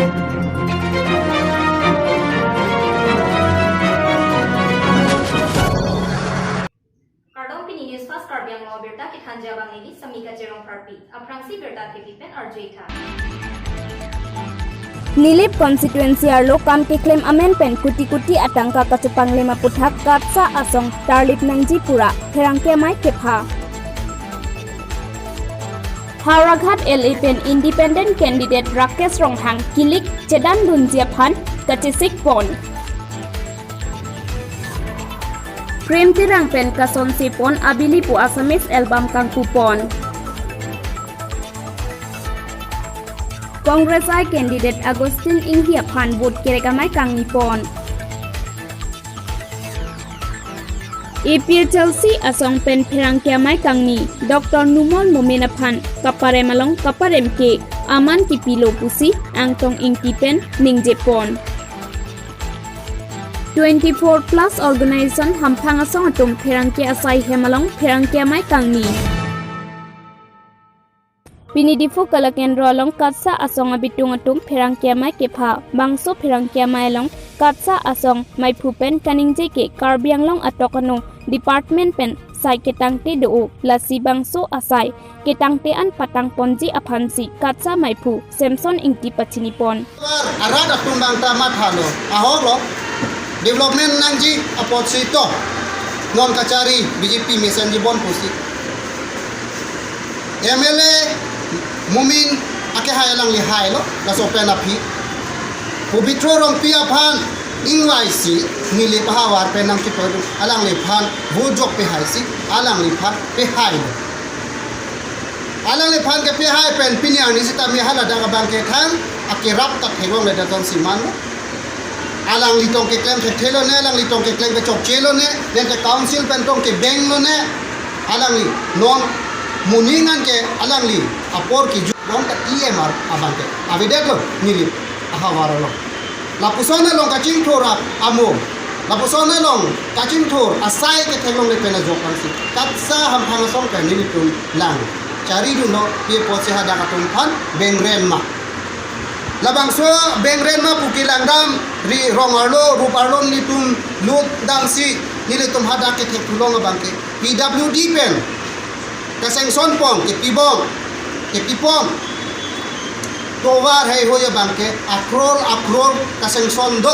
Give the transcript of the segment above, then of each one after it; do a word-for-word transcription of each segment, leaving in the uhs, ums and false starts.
Kardom, pini News Fast Karbi Anglong abirta kethanji abang neli Samika Jerong Parpi. Aphrangsi birta thepi pen arju-ik tha. Nilip constituency arlo kam keklem amen pen kuti kuti atangka kachepanglem aputhak KATSA asong tarlip nangji pura pherangke amei kepha. Howraghat L A pen independent candidate Rakesh Ronghang kilik chedandunji aphan kachesik pon. Prem Terang pen kasonse pon Abili pu Assamese album kangpu pon. Congress I candidate Augustine Enghi aphan vote kerek amei kangni pon. A P H L C asong pen pherangke amei kangni Doctor Numal Momin aphan kaparem along kaparem ke aman kipilo pusi Angtong Ingti pen ningje pon. Twenty-four plus organization hamphang asong atum pherangke asai hem along pherangke amei kangni. Pini Diphu Kalakendro along KATSA asong abitung atum pherangke amei kepha. Bangso pherangke amei along KATSA asong meiphu pen kaningje ke Karbi Anglong atok ano department pen sai ketangte do-o, lasi bangso asai ketangte an patang ponji aphansi KATSA meiphu Samson Ingti pachini pon. Arat atum bang ta mathalo, ahok lo, development nangji apotsi to non kachari B J P mesenji bon pusi. M L A Momin akehai alangli hailo, laso pen aphi. Pobitro Rongpi aphan ingvaisi, Nilip ahavar pen nangchipadu, alangliphan vote jok pehaisi, alangliphan pehailo. Alangliphan kepehai pen pini arni sitame haladak abang ke thang akerap ta theklongledet tong siman lo. Alangli tong keklem thekthelo ne, alangli tong keklem kechokchelo ne, nente council pen tong kebeng lo ne, alangli non moning an ke alangli apor kejut long ta E M R abang ke avedetlo Nilip ahavar along. Lapuson along kachingthur amo, lapuson along kachingthur asai ketheklongle pen ajok ansi KATSA hamphang asong pen nelitum lang charidunlo, pi apotsi hadak atum aphan bengren ma. Labangso bengren ma pu ke langdam ri rong arlo, rup arlo nelitum lut damsi nelitum hadak kethek thulong abang ke P W D pen kasanction pon, kepi pon, kepi pon. Tovar heihui abang ke akror akror kasanction do.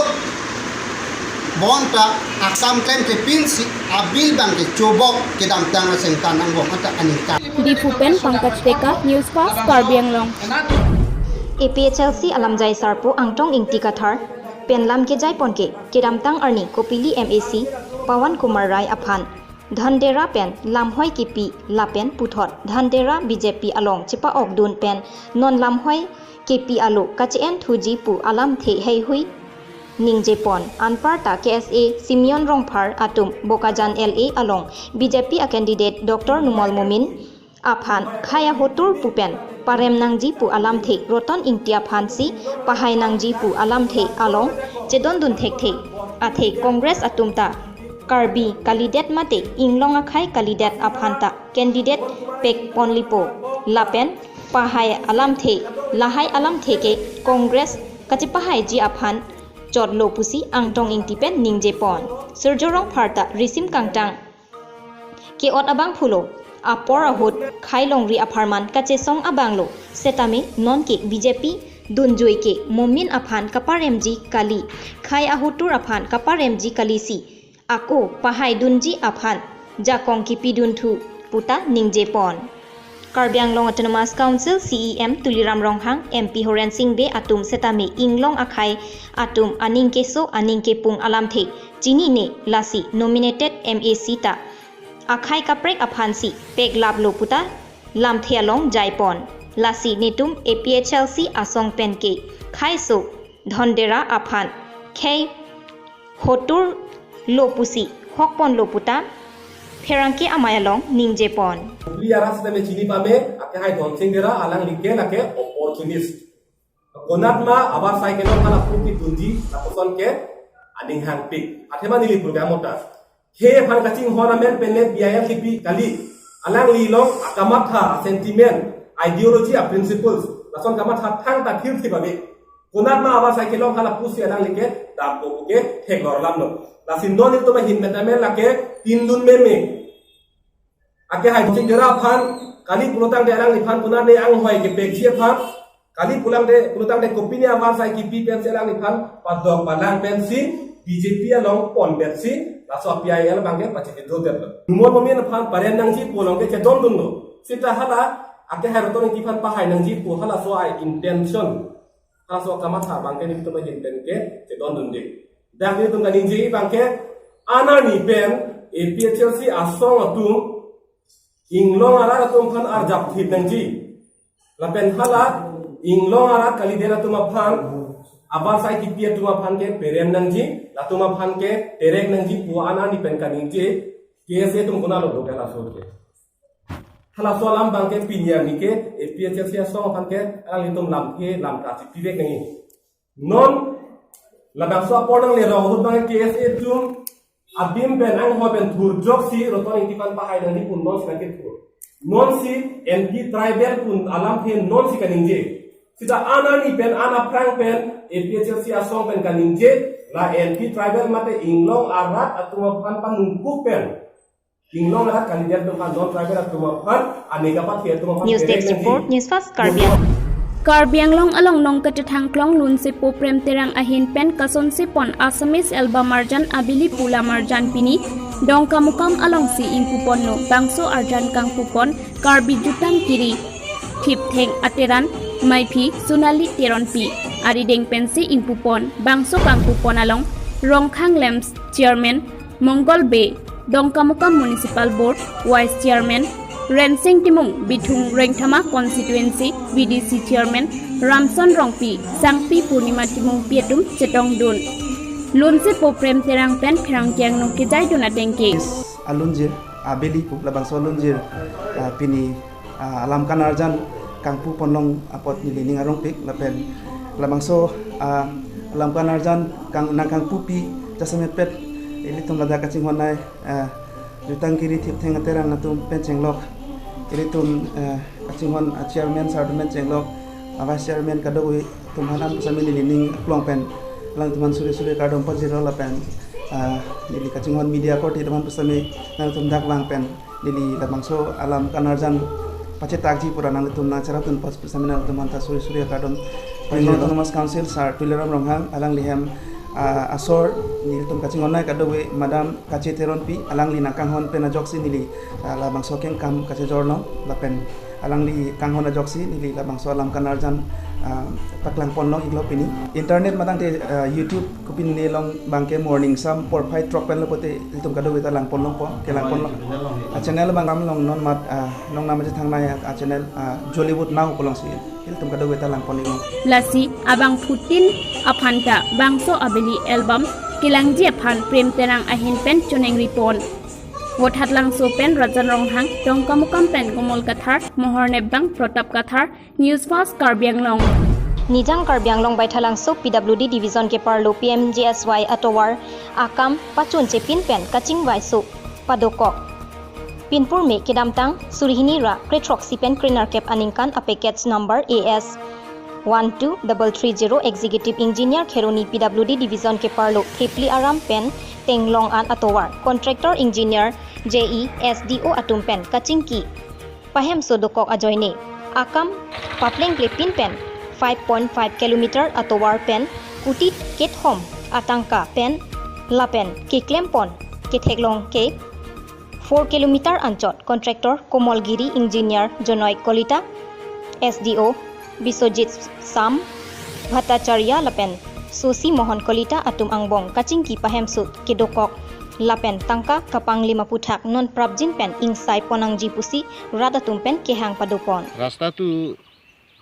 Bonta akam klem kepinsi abill abang ke chobok kedamtang asengtan angbong ata aningkan. Diphu pen Pankaj Teka, News Fast Karbi Anglong. A P H L C alamjai sarpo Angtong Ingti Kathar pen lam kejai pon ke kedamtang arni Kopili M A C Pawan Kumar Rai aphan Dhandera pen lamhoi kepi lapen puthot Dhandera B J P along chepa-okdun pen non lamhoi kepi alo kache-en thuji pu alamthe heihui ningje pon. Anparta K S A Simeon Rongphar atum Bokajan L A along B J P a candidate Doctor Numal Momin aphan khei ahotur pu pen parem nangji pu alamthe Roton Ingti aphansi pahai nangji pu alamthe along chedondun thekthe. Athe Congress atum ta Karbi kalidet mate inglong akhei kalidet aphan ta candidate pek ponlipo lapen pahai alamthe, lahai alamthe ke Congress kachepahaiji aphan chotlo pusi Angtong Ingti pen ningje pon. Surjo Rongphar ta risim kangtang ke-ot abangphulo, apor ahut khei longri apharman kachesong abanglo, setame nonke B J P dunjui ke Momin aphan kaparemji kali, khei ahotur aphan kaparemji kalisi ako pahaidunji aphan jakong kipidunthu puta ningje pon. Karbi Anglong Autonomous Council C E M Tuliram Ronghang, M P Horen Sing Bey atum setame inglong akhei atum aning keso aning kepung alamthe chinine, lasi nominated M A C ta akhei kaprek aphansi peklaplo puta lamthe along jaipon. Lasi netum A P H L C asong pen ke kheiso Dhandera aphan khei hotur lo pusi hokponlo puta pherangke amei along ningje pon. Kopili arat sitame chini pame, akehai Dhonsing Dera, alangli ke lake opportunist. Konat ma abar sai kelong hala purti dunji lapuson ke aning hangpik. Athema neli program ota khei aphan kachinghon amen pen le B I L T P kali. Alangli along akamatha, sentiment, ideology, a principles, lason kamatha thangta thirthip ave. Konat ma avarsai kelong hala pusi alanglike dampo puke theklor alamlo. Lasi non itum ahin metamen lake tin dun meme. Akehai Chingera aphan, kali pulotangte alangliphan konatne anghoi kepekji aphan, kali pulangte pulotangte kopine avarsai kipi pensi alangliphan padok palang pensi B J P along pon pensi laso P I L abangke pachini dodetlo. Numon momin aphan paren nangji pu along ke chedondunlo. Sita hala akehai Roton Engti aphan pahai nangji pu halaso a-intention, halaso kamatha abangke nelitum ahin pen ke chedondunde. Dak nelitum kaningje abangke, anani pen A P H L C asong atum inglong arat atum aphan arjap thip nangji. Lapen hala inglong arat kalidet atum aphan, avarsai kipi atum aphan ke perem nangji, latum aphan ke terek nangji pu anani pen kaningje. K S A atum konatlo do ke laso ke. Halaso alam abangke pini arni ke A P H L C asong aphan ke alanglitum lamthe lamtha si pivek nangji. Non labangso apor nanglerong ahut abangke K S A atum adim pen anghoi pen thurjoksi Roton Engti aphan pahai nangji pu nonsi nangkethur. Nonsi anti tribal pu alamthe nonsi kaningje. Sita anani pen, an aphrang pen A P H L C asong pen kaningje, la anti tribal mate inglong arat atum aphan panungkuk pen, inglong arat kalidet atum aphan, non tribal atum aphan, aneka pathe atum aphan News perek Desk nangji. Report, News Fast Karbi Anglong. Karbi Anglong along Nongketethang Klong Lunsepo Prem Terang ahin pen kasonsepon Assamese album arjan Abili pu alam arjan pini Dongkamukam alongsi ingpuponlo. Bangso arjan kangpupon Karbi Jutang Kiri Thiptheng Ateran Maiphi Sonali Teronpi arideng pensi ingpupon. Bangso kangpupon along Rongkhang Lamps Chairman Mongol Bey, Dongkamukam Municipal Board Vice Chairman Rensing Timung, Bithung Rengthama Constituency V D C Chairman Ramson Rongpi, Sangpi Purnima Timungpi atum chetongdun. Lunsepo Prem Terang pen pherangke angno kejaidun atengke. Alunjir, Abili pu labangso alunjir, ah, pini ah, alam kanarjan kangpuponlong apot neli ning arongpik lapen labangso, ah, alam kanarjan kang nangkangpupi jasemet pet ilitum ladak kachinghon ai, ah, Jutang Kiri Thiptheng Ateran atum pen chenglok, ilitum, ah, kachinghon, ah, chairman sir atum pen chenglok, ah, vice chairman kadokave atum aphan pusitame neli ning aklong pen alangtum aphan suri suri kardom pajirlo lapen, ah, neli kachinghon media korte atum aphan pusitame nangtum dak vang pen neli labangso alam kanarjan pachetakji pu ra nangtum nangcherapdun apot pusitame nangtum aphan ta suri suri akardom. Karbi Anglong Autonomous Council sir Tuliram Ronghang alangli hem, ah, asor nelitum kachinghon ai kadokave Madam Kache Teronpi alangli nangkanghon pen ajoksi neli, ah, labangso kengkam kachejorlong lapen alangli kanghon ajoksi neli labangso alam kanarjan, ah, paklangponlong iklo pini. Internet matangte, ah, YouTube kopine along abangke morning sam porphai throk pen lo pote ilitum kadokave ta langponlongpo, kelangponlong. Ah, channel abang ram long non mat, ah, nongnam ajat thangnai, ah, channel, ah, Jollywood Now pu alongsi ilitum kadokave ta langpon iklo. Lasi abangphutin aphan ta bangso Abili album kelangji aphan Prem Terang ahin pen choningri pon. Vothatlangso pen Rajan Ronghang, Dongkamukam pen Komol Kathar, Mohor Nepbang, Pratap Kathar, News Fast Karbi Anglong. Nijang Karbi Anglong Baithalangso P W D Division keparlo P M G S Y atovar akam pachunche pin pen kachingvaiso padokok. Pinpur me kedamtang suri hini ra krethroksi pen krenerkep aningkan a package number A S one two double three zero Executive Engineer Kheroni P W D Division keparlo Thepli Aram pen Tenglong an atovar contractor engineer J E S D O atum pen kachingki pahemso dokok ajoine akam paplengple pin pen five point five kilometer atovar pen kuti kethom atangka pen lapen keklempon ketheklong ke four kilometer anchot contractor Komol Giri, engineer Jonoy Kolita, S D O Biswajit Sam Bhattacharya lapen Sosi Mohan Kolita atum angbong kachingki pahemso kedokok lapen tangka kapanglim aphuthak non prapjin pen ingsai ponnangji pusi rat atum pen kehang padopon. রাস্তাটো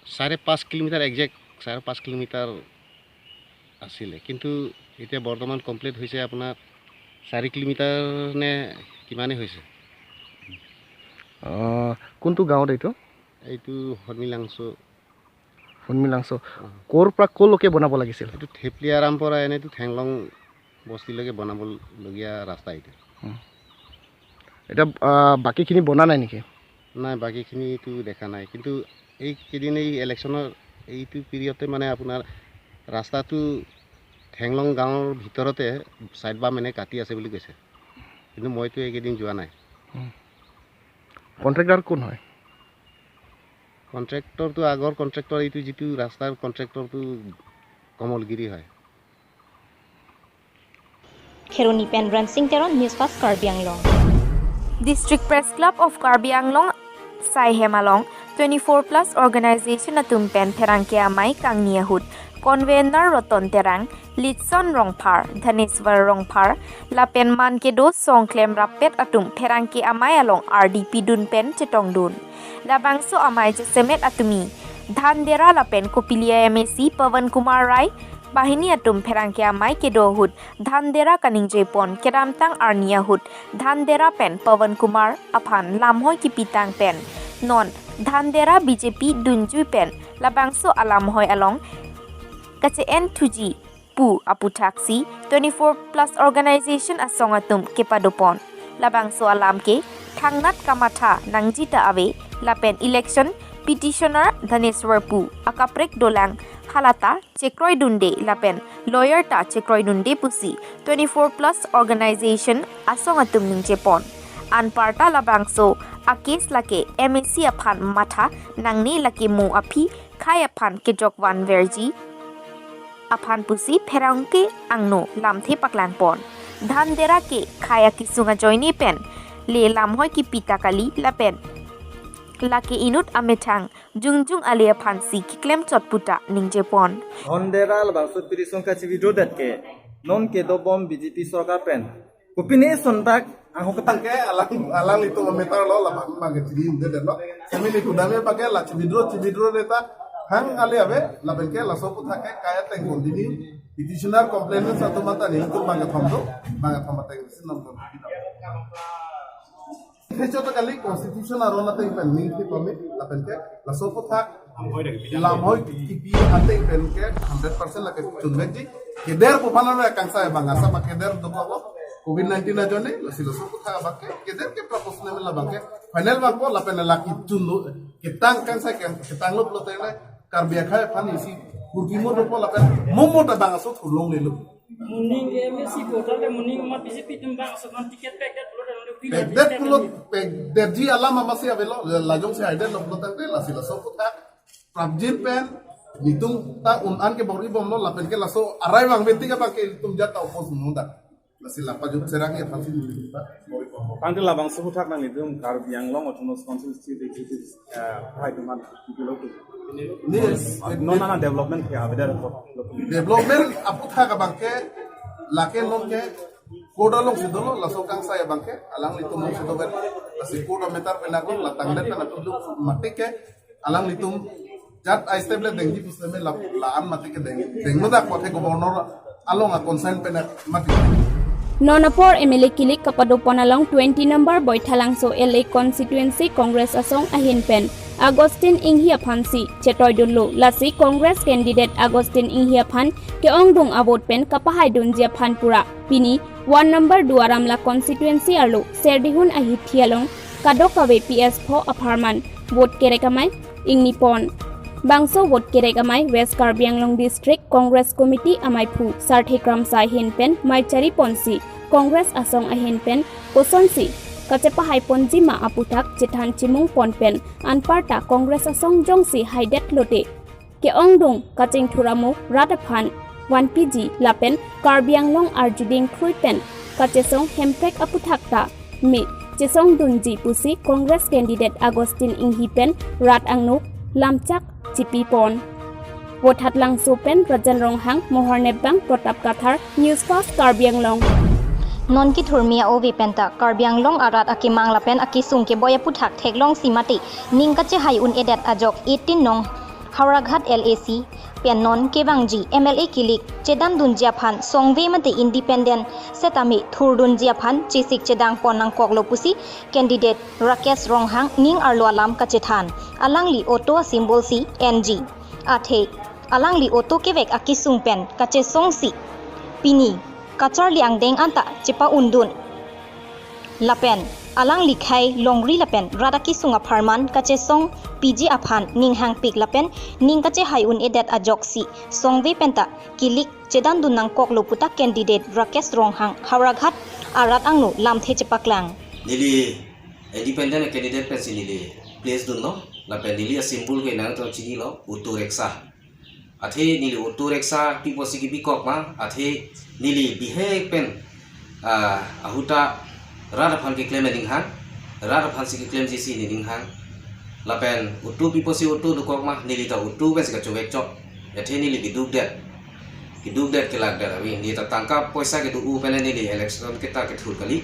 চাৰে পাঁচ kilometre, exact চাৰে পাঁচ কিলোমিটাৰ আছিলে, কিন্তু এতিয়া বৰ্তমান কমপ্লিট হৈছে আপোনাৰ চাৰি কিলোমিটাৰ নে কিমানেই হৈছে। আহ, কোনটো গাঁৱত এইটো? এইটো হৰ্মিলাংচ'। হৰ্মিলাংচ'। অ। ক'ৰ পৰা ক'লৈকে বনাব লাগিছিল? এইটো থেপলিয়াৰাম পৰা এনেইতো থেংলং বস্তিলৈকে বনাবলগীয়া ৰাস্তা এইটো। উম। এতিয়া, আহ, বাকীখিনি বনা নাই নেকি? নাই, বাকীখিনিতো দেখা নাই, কিন্তু এইকেইদিন এই ইলেকশ্যনৰ এইটো পিৰিয়ডতে মানে আপোনাৰ ৰাস্তাটো থেংলং গাঁৱৰ ভিতৰতে চাইড বাম এনে কাটি আছে বুলি কৈছে, কিন্তু মইতো এইকেইদিন যোৱা নাই। কণ্ট্ৰেক্টৰ কোন হয়? কণ্ট্ৰেক্টৰটো, আগৰ কণ্ট্ৰেক্টৰ, এইটো যিটো ৰাস্তাৰ কণ্ট্ৰেক্টৰটো কমলগিৰি হয়। Kheroni pen Rensing Teron, News Fast Karbi Anglong. District Press Club of Karbi Anglong saihem along twenty-four plus organization atum pen pherangke amei kangni ahut convener Roton Terang, Litson Rongphar, Dhaneswar Rongphar lapen man kedo song klemrappet atum pherangke amei along ardi pidun pen chetongdun. Labangso amei chesemet atumi Dhandera lapen Kopili a-M A C Pawan Kumar Rai banghini atum pherangke amei kedo ahut Dhandera kaningjepon kedamtang arni ahut Dhandera pen Pawan Kumar aphan lamhoi kipitang pen non Dhandera B J P dunjui pen labangso alamhoi along kache-en thuji pu aputhaksi twenty-four plus organization asong atum kepadopon. Labangso alam ke thangnat kamatha nangjita ave lapen election petitioner Dhaneswar pu akaprek dolang halata chekroidunde lapen lawyer ta chekroidunde pusi twenty-four plus organization asong atum ningjepon. Anparta labangso a-case lake M A C aphan matha nangne, lake mo aphi khei aphan kejok vanverji aphan pusi pherangke angno lamthe paklangpon. Dhandera ke khei akesung ajoine pen le lamhoi kipita kali lapen lake inut amethang jongjung ale aphansi keklem chot puta ningjepon. Dhandera labangso petition kachi-withdraw det ke non kedobom B J P sorkar pen kopine sontak ahok ketang ke alang, alanglitum meter lo, labang bang ke chini unde det lo. Semi ni kudame bang ke la chi-withdraw, chi-withdraw deta hang ale ave, lapen ke laso aputhak ke khei ateng continue petitioner complainant atum anta nelitum bang kethom do, bang kethom ateng si non continue. Hecho to kali constitution aron ateng pen ningthi pamit, lapen ke laso aputhak lamhoi kipi ateng pen ke hundred percent lake chunvekji. Keder pu aphan lo kangsai bang, asa pa keder do ko covid nineteen ajoine, lasi laso aputhak bang ke keder ke proportional labang ke final bang ko lapen lake chun lo, ketang kangsai ke ketang lo pulote le Karbi akhei aphan isi kurtimo do ko lapen momo ta bang aso thulong lelo. Moning M A C voter le moning ma B J P atum bang aso non ticket pekdet pulo dan udah pilih pekdet ticket pulo, ini. Pekdetji alam amatsi avelo, lajongsi haidet lo pulo tangte lasi laso aputhak prapjin pen nelitum ta un-an ke bor-i bomlo lapen ke laso arai vangve tik abang ke nelitum jat ta oppose nunda. Lasi la pajut serang ya pasi nelitum ta bor-i bomlo. Tangte labangso aputhak nanglitum Karbi Anglong Autonomous Council Chief Executive, eh, hai teman dilo tu. Ni non nana development ke aveda report. Development aputhak abang ke lake non ke court alongsi dolo, laso kangsai abang ke alanglitum alongsi dover. Lasi court ameter pen ako la tangdet pen ako mati ke alanglitum jat a-step le dengji pusitame la, la-an mati ke deng, denglo dak pathe governor along a-concern pen mati. Non apor M L A kilik kapadopon along twenty number Boithalangso L A constituency Congress asong ahin pen Augustine Enghi aphansi chetoidunlo, lasi Congress candidate Augustine Enghi aphan ke-ongdung a-vote pen kapahaidunji aphan pura pini one number Duar Amla constituency arlo Serdihun ahithi along kadokave P S pho apharman vote kerek amei ingnipon. Bangso vote kerek amei West Karbi Anglong District Congress Committee ameiphu Sarthe Kramsa ahin pen mei chariponsi Congress asong ahin pen kosonsi kachepahaiponji ma aputhak chethan chimungpon pen anparta Congress asong jongsi haidet lote ke-ongdung kachingthur amo rat aphan vanpiji lapen Karbi Anglong arjuding khrui pen kachesong hemprek aputhak ta me chesongdunji pusi Congress candidate Augustine Enghi pen rat angno lamchak chipipon. Vothatlangso pen Rajan Ronghang, Mohor Nepbang, Protap Kathar, News Fast Karbi Anglong. Non kethurmi a-ove penta Karbi Anglong arat akemang lapen akesung keboi aputhak theklongsi mate ning kachehai un-edet ajok eighteen nong Howraghat L A C pen non kevangji M L A kilik chedamdunji aphan songve mate independent setame thurdunji aphan chesik chedangpon nangkoklo pusi candidate Rakesh Ronghang ning arlo alam kachethan. Alangli auto a-symbol si N G. Athe alangli auto kevek akesung pen kachesongsi pini kacharli angdeng anta chepa-undun lapen Alang likhai longri lapen rat akesung apharman kachesong piji aphan ning hangpik lapen ning kachehai un-edet ajoksi songve penta kilik chedandun nangkoklo puta candidate Rakesh Ronghang Howraghat arat angno lamthe chepaklang. Neli independent candidate pensi neli place dunlo, lapen neli a-symbol ke nangtum chinilo, auto rickshaw. Athe neli auto rickshaw pi apotsi kebikok ma, athe neli bihek pen, ah, ahut ta rat aphan keklem ning hang, rat aphansi keklemji si ning hang. Lapen auto pi apotsi auto dokok ma, neli ta auto pensi kachovekchot. Athe neli kedukdet. Kedukdet kelakdet avi, neli ta tangka poisa kedo-o pen neli election kita kethur kali.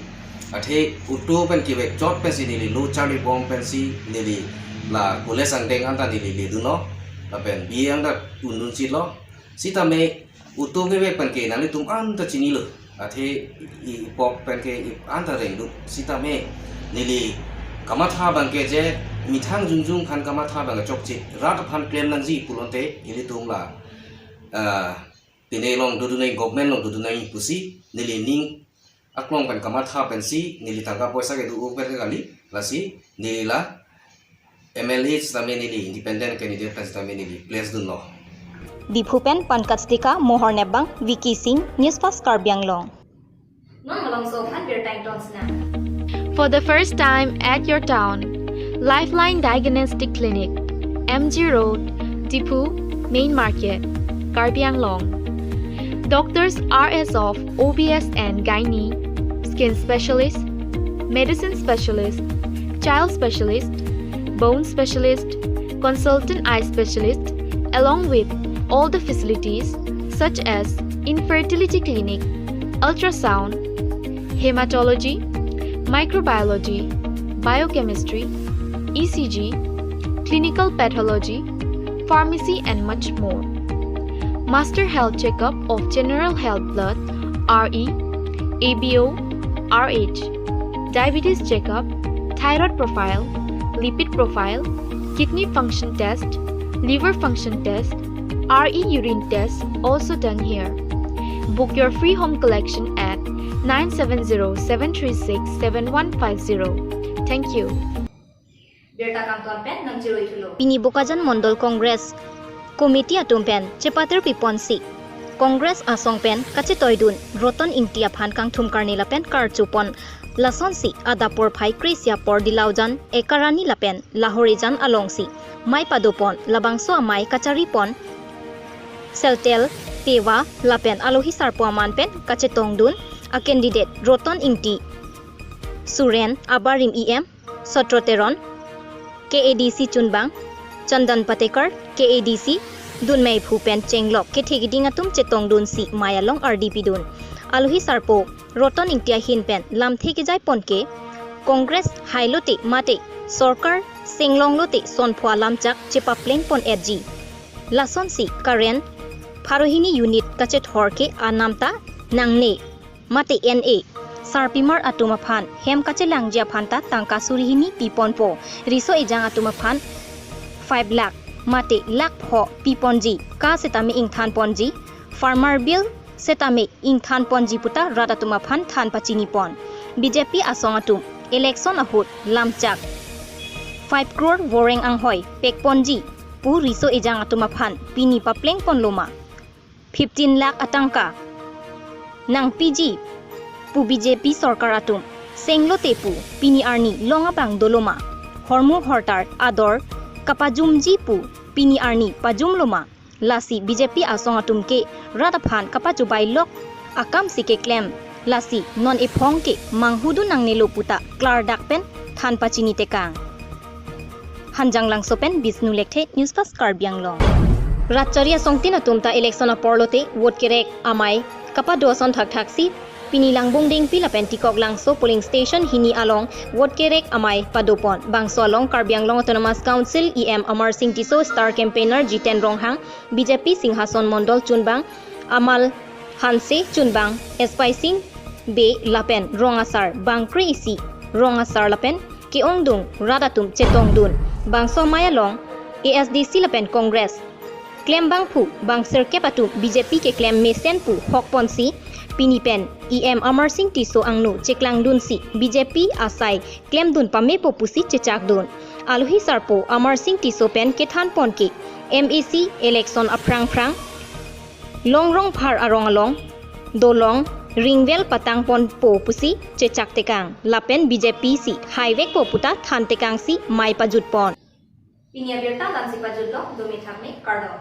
Athe auto pen kevekchot pensi neli lo charlibom pensi neli la college angdeng anta neli ledunlo. Lapen B A ang ta undun chitlo. Sitame auto kevek pen ke nanglitum anta chinilo. Athe i-, ipok pen ke i-, anta rengduk. Sitame neli kamatha abang ke je methang jongjong aphan kamatha abang chokche. Rat aphan klem nangji pulote ilitum la, ah, pine along dodunai, government along dodunai pusi neli ning aklong pen kamatha pensi neli tangka poisa kedo-o pen kali, lasi neli la M L A sitame neli independent candidate pen sitame neli place dunlo. Diphu pen Pankaj Deka, Mohor Nepbang, Vicky Singh, News Fast Karbi Anglong. Non malomso aphan birta ingtonsna. For the first time at your town, Lifeline Diagnostic Clinic, M G Road, Diphu, Main Market, Karbi Anglong. Doctors are as of O B S and gynae, skin specialist, medicine specialist, child specialist, bone specialist, consultant eye specialist, along with all the facilities such as infertility clinic, ultrasound, hematology, microbiology, biochemistry, E C G, clinical pathology, pharmacy and much more. Master health checkup of general health blood, R E, A B O, R H, diabetes checkup, thyroid profile, lipid profile, kidney function test, liver function test, R E urine test also done here. Book your free home collection at nine seven zero seven three six seven one five zero. Thank you. Birta kangton pen nangchiruithulo. Pini Bokajan Mondol Congress Committee atum pen chepatir piponsi Congress asong pen kachetoidun Roton Ingti aphan kangthum karni lapen karchupon, lasonsi adap porphai kre-isi apor Dilaujan, Ekarani lapen Lahorijan alongsi mei padopon, labangso amei kacharipon Seltel, Tewa lapen alohi sarpo aman pen kachetongdun a-candidate Roton Ingti, Suren, abarim E M Sotro Teron, K A D C chunbang Chandan Patekar, K A D C dunmeiphu pen chenglok kethe kiding atum chetongdunsi mei along ardi pidun. Alohi sarpo Roton Ingti ahin pen lamthe kejaipon ke, Congress hailote mate sorkar senglonglote sonpho alamchak chepaplengpon-etji. Lasonsi current pharo hini unit kachethor ke anam ta nangne mate N A sarpimar atum aphan hem kachelangji aphan ta tangka suri hini piponpo, riso ejang atum aphan five lakh mate lakh pho piponji, ka setame ingthanponji, farmer bill setame ingthanponji puta rat atum aphan than pachinipon. B J P asong atum election ahut lamchak five crore voreng anghoi pekponji pu riso ejang atum aphan pini paplengponloma? Fifteen lakh atangka nangpiji pu B J P sorkar atum senglote pu pini arni long abang doloma? Hormu hortar ador kapajumji pu pini arni pajumloma? Lasi B J P asong atum ke rat aphan kapachubailok akamsi keklem. Lasi non ephong ke manghudun nangnelo puta klardak pen than pachinitekang. Hanjanglangso pen Bisnu Lekthe, News Fast Karbi Anglong. Rat chari asongtin atum ta election aporlote vote kerek amei kapado ason thakthaksi pini Langbung Dengpi lapen Tikoklangso polling station hini along vote kerek amei padopon. Bangso along Karbi Anglong Autonomous Council E M Amarsing Tisso, star campaigner Jiten Ronghang, B J P Singhason Mondol chunbang Amal Hanse, chunbang Espai Sing Bey lapen rong asar bang kre-isi rong asar lapen ke-ongdung rat atum chetongdun. Bangso amei along A S D C lapen Congress klembangphu bang sirkep atum B J P keklem mesen pu hokponsi Pini pen E M Amarsing Tisso angno cheklangdunsi B J P asai klemdun pamepo pusi chechakdun. Alohi sarpo Amarsing Tisso pen kethanpon ke M A C election aphrangphrang Longrong Phar arong along dolong ringwell patangponpo pusi chechaktekang lapen B J P si haivekpo puta thantekangsi mei pajutpon. Pini abirta la-ansi pajutlo, domi thakme, kardom.